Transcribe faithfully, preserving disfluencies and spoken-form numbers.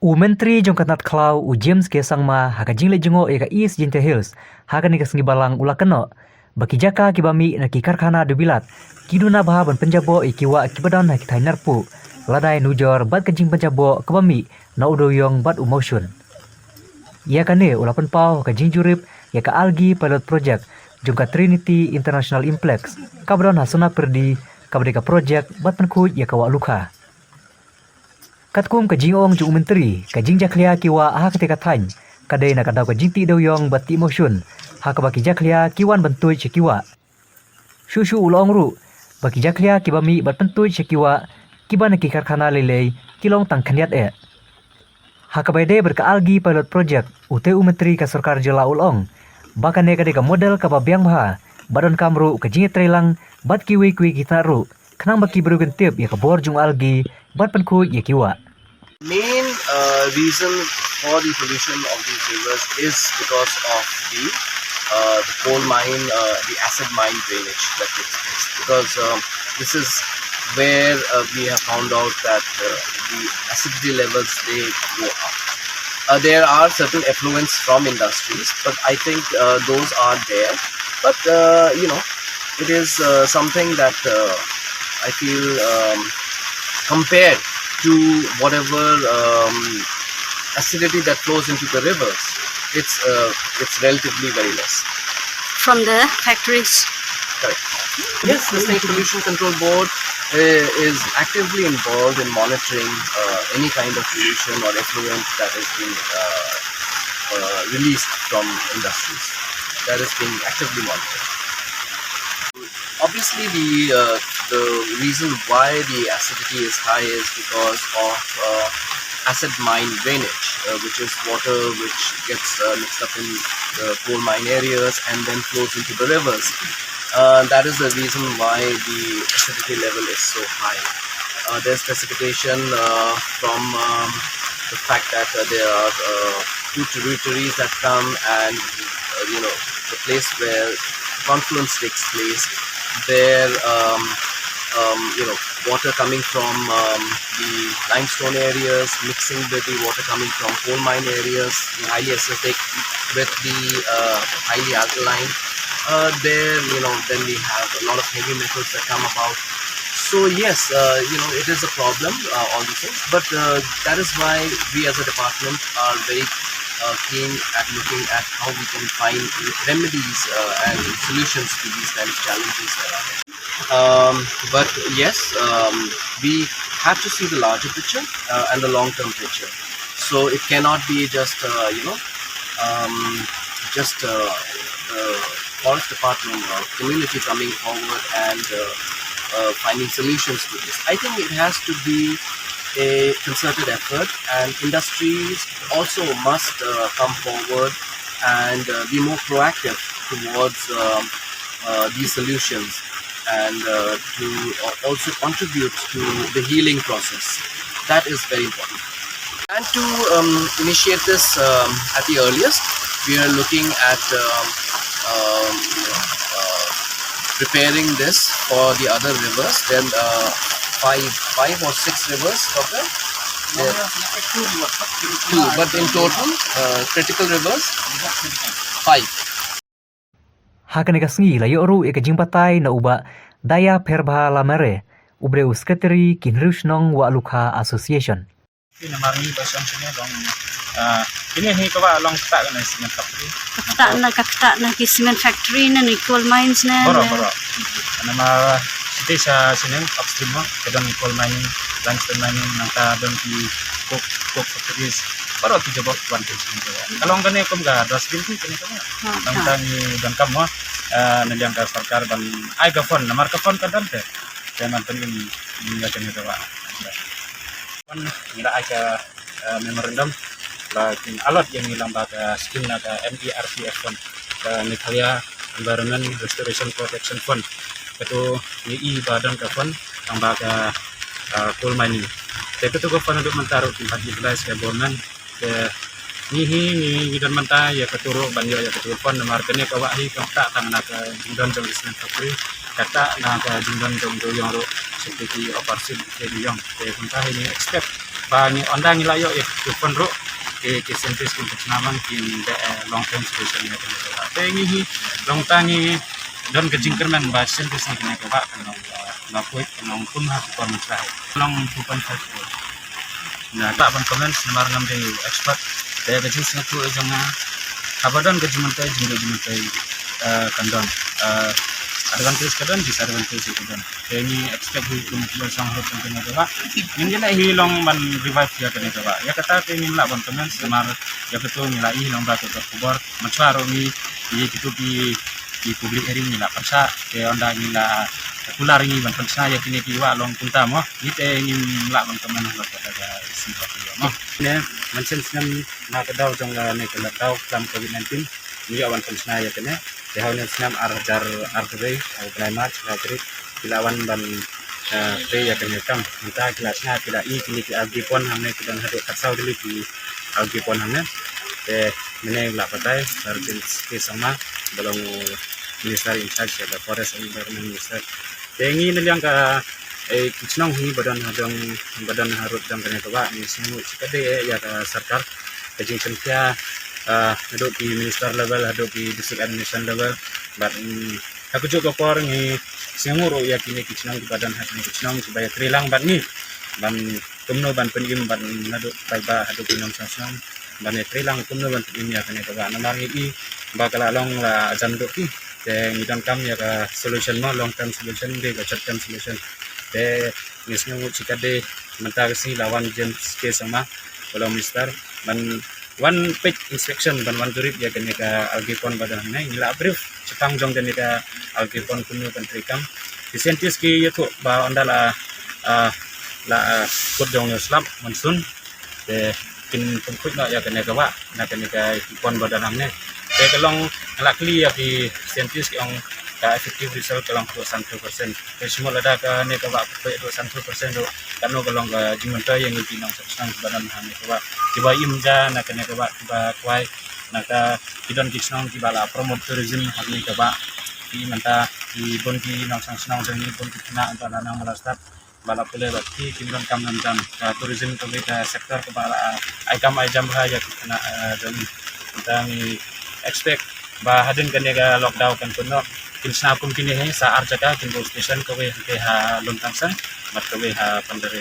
U Myntri jong ka tnat khlaw u James K Sangma ha ka jingleit jngoh ïa ka East Jaintia Hills ha kane ka sngi Balang u la kynnoh ba ki jaka kiba mih na ki karkhana dewbilat ki duna bha ban pynjaboh ïa ki wah kiba don ha ki thaiñ Narpuh, Ladai, Nujor bad ka jingpynjaboh kaba mih na u dewïong bad u mawshun. Ïa kane u la pynpaw ha ka jingjurip ïa ka Algae Pilot Project jong ka Trinity International Implex kaba don ha Sonapyrdi, kaba dei ka project ban pynkhuid ïa ka wah lukha. Katkum ka jingong jong u Myntri, ka jingjakhlia ki wah ha katei ka thaiñ ka dei na ka daw ka jingtih dewïong bad tih mawshun, ha kaba ki jakhlia ki wan ban tuid sha ki wah. Shuh shuh u la ong ruh ba ki jakhlia kiba mih bad pyntuid sha ki wah kiba na ki karkhana lei lei ki long tang khyndiat eh. Ha kaba ïadei bad ka Algae Pilot Project, utei u Myntri ka Sorkar Jylla u la ong ba kane ka dei ka model kaba biang bha bad donkam ruh ka jingïatreilang bad kiwei kiwei ki tnat ruh, khnang ba ki briew kin tip ïa ka bor jong u algae bad pynkhuid ïa ki wah. Main uh, reason for the pollution of these rivers is because of the uh, the coal mine, uh, the acid mine drainage that takes place. Because um, this is where uh, we have found out that uh, the acidity levels, they go up. Uh, there are certain effluents from industries, but I think uh, those are there. But uh, you know, it is uh, something that uh, I feel um, compared to whatever um, acidity that flows into the rivers, it's uh, it's relatively very less. From the factories. Correct. Yes, the State Pollution Control Board uh, is actively involved in monitoring uh, any kind of pollution or effluent that is being uh, uh, released from industries. That is being actively monitored. Obviously, the uh, the reason why the acidity is high is because of uh, acid mine drainage, uh, which is water which gets uh, mixed up in the coal mine areas and then flows into the rivers. Uh, that is the reason why the acidity level is so high. Uh, there's precipitation uh, from um, the fact that uh, there are uh, two tributaries that come and uh, you know, the place where confluence takes place, there um, um, you know, water coming from um, the limestone areas mixing with the water coming from coal mine areas, the highly acidic with the uh, highly alkaline. Uh, there, you know, then we have a lot of heavy metals that come about. So yes, uh, you know, it is a problem, uh, all these things. But uh, that is why we as a department are very uh, keen at looking at how we can find remedies uh, and solutions to these kind of challenges that are there. Um, but yes, um, we have to see the larger picture uh, and the long-term picture. So it cannot be just, uh, you know, um, just uh, uh, forest department or community coming forward and uh, uh, finding solutions to this. I think it has to be a concerted effort, and industries also must uh, come forward and uh, be more proactive towards um, uh, these solutions and uh, to uh, also contribute to the healing process. That is very important. And to um, initiate this um, at the earliest, we are looking at um, um, uh, preparing this for the other rivers. Then uh, five, five or six rivers, Doctor? There. Two, but in total, uh, critical rivers, five. Ha kane ka sngi la ïoh ruh ïa ka jingbatai na u Bah Dayapherbha Lamare, u ba dei u Secretary ki Hynriew Shnong Wah Lukha Association. Namar ngi ba shong shane long, ah, kine hi kaba long ktah na cement factory. Ka ktah na, ka ktah na ki cement factory ne, ne coal mines ne, baroh, ne? Baroh. Namar shisha shisha shisha upstream mo, ka don coal mining, limestone mining, nangta don ki coke, coke factories. Baroh ki jabok wan ki shisha. Ka long kane kum ka dustbin ki kane kaba. Ha, ha. Nangta ngi donkam mo, ah, na liang ka sorkar ban ai ka fund, namar ka fund ka don te. Te man pyn-i ïa kane kaba. Fund ngi da ai ka uh, memorandum ba kin allot ïa ngi lyngba ka scheme na ka M E R P F fund, ka Meghalaya Environment Restoration Protection Fund. Katu ngi i ba don ka fund lyngba ka uh, coal mining. Te katu ka fund haduh mynta ruh kim pat utilize ka government. Te ngi hi ngi, ngi don mynta ïa katu ruh ban ïoh ïa katu ka fund namar kane ka wah hi kam ktah tang na ka jingdon jong cement factory, ka ktah na ka jingdon jong dewïong ruh. Sha ki opar sib ki dewïong. Te kumta hi ngi expect Ba ngi ynda ngi la ïoh ïa ki fund ruh, ki, ki scientist kin pynsnam, kin da, eh, long term solution ïa kane ka wah. Te ngi hi long tang ngi don ka jingkyrmen ba scientist na kane ka wah kan long, eh, ba khuid kan long kum ha ki por mynshwa. Long two point five crore. Na, lah ban comment namar ngam dei expert. Te ka jingsngewthuh jong nga, haba don ka jingmyntoi, jingduh jingmyntoi, eh, kan don, eh, advantage ka don, disadvantage ka don. Te ngi expect hi kum kiba shong hok jong kane ka wah. Ngin ïa leh hi long ban revive ïa kane ka wah. Ïa kata te ngim lah ban comment namar ïa kato ngi la ïohi long ba ka khubor. Mynshwa ruh ngi ïa kito ki, ki public hearing ngi la pyrshah. Te ynda ngi la kular ngi ban pynshna ïa kine ki wah long kumta mo. Ngi te ngim lah ban comment halor kata ka issue ba ki ïoh mo. Ne, mynshem snem na ka daw jong kane ka lockdown khlem covid nineteen. Ngi ïoh ban pynshna ïa kane. Te ha une u snem ar hajar arphew wei, ha u bnai March, ar tarik, ki la wan ban, eh, trei ïa kane ka kam. Mynta ki la shna, ki la i kine ki algae pond hangne, ki don haduh khatsaw tylli ki algae pond hangne. Te mynne la batai Sir James K Sangma, ba long u Minister in charge ïa ka Forest and Environment Minister. Te ngi na liang ka, eh, ki chnong hi ba don ha jong, ba don harud jong kane ka wah, ngi sngewnguh shikatdei ïa ka sorkar, ka jingpynkhia, ah, haduh ki minister level, haduh ki district administration level. Bad, mm, ha kajuh ka por ngi sngewnguh ruh ïa kine ki chnong kiba don ha kine ki chnong kiba ïatrei lang bad ngi ban kumno ban pynim bad naduh paidbah haduh ki nongshong shnong ban ïatrei lang kumno ban pynim ïa kane ka wah. Namar ngi i ba ka la long la jan duh ki. Te ngi donkam ïa ka solution mo, long term solution, dei ka short term solution. Te ngi sngewnguh shikatdei mynta ka sngi la wan James K Sangma, ba long minister, ban wan peit inspection, ban wan jurip ïa kane ka algae pond ba don hangne. Ngi la brief shaphang jong kane ka algae pond kumno kan treikam. Ki scientist ki ïathuh ba ynda la, ah, la, ah, kut jong u slap monsoon, te kin pynkhuid noh ïa kane ka wah na kane ka pond ba don hangne. Te ka long, nga la kylli ïa ki scientist ki ong ka effective result ka long haduh sanphew percent. Te shimut lada kane ka wah ka khuid haduh sanphew percent ruh, kano ka long ka jingmyntoi ïa ngi ki nongshong shnong kiba don hangne ka wah, kiba im ja na kane ka wah, kiba kwai na ka, ki don ki chnong kiba la promote tourism hangne ka wah. Ki mynta ki bun ki nongshong shnong jong ngi, bun ki khynnah ba la nang ba la stad ba la pule bad ki, kim donkam nang jan. Ka tourism kawei ka sector kaba la ai kam ai jam bha ïa ki khynnah, eh, jong ngi. Te ngi expect ba hadien kane ka lockdown kan kut noh, kin shna kum kine hi sa ar jaka, kin bun station, kawei ha Lumtangsang bad kawei ha Pandare.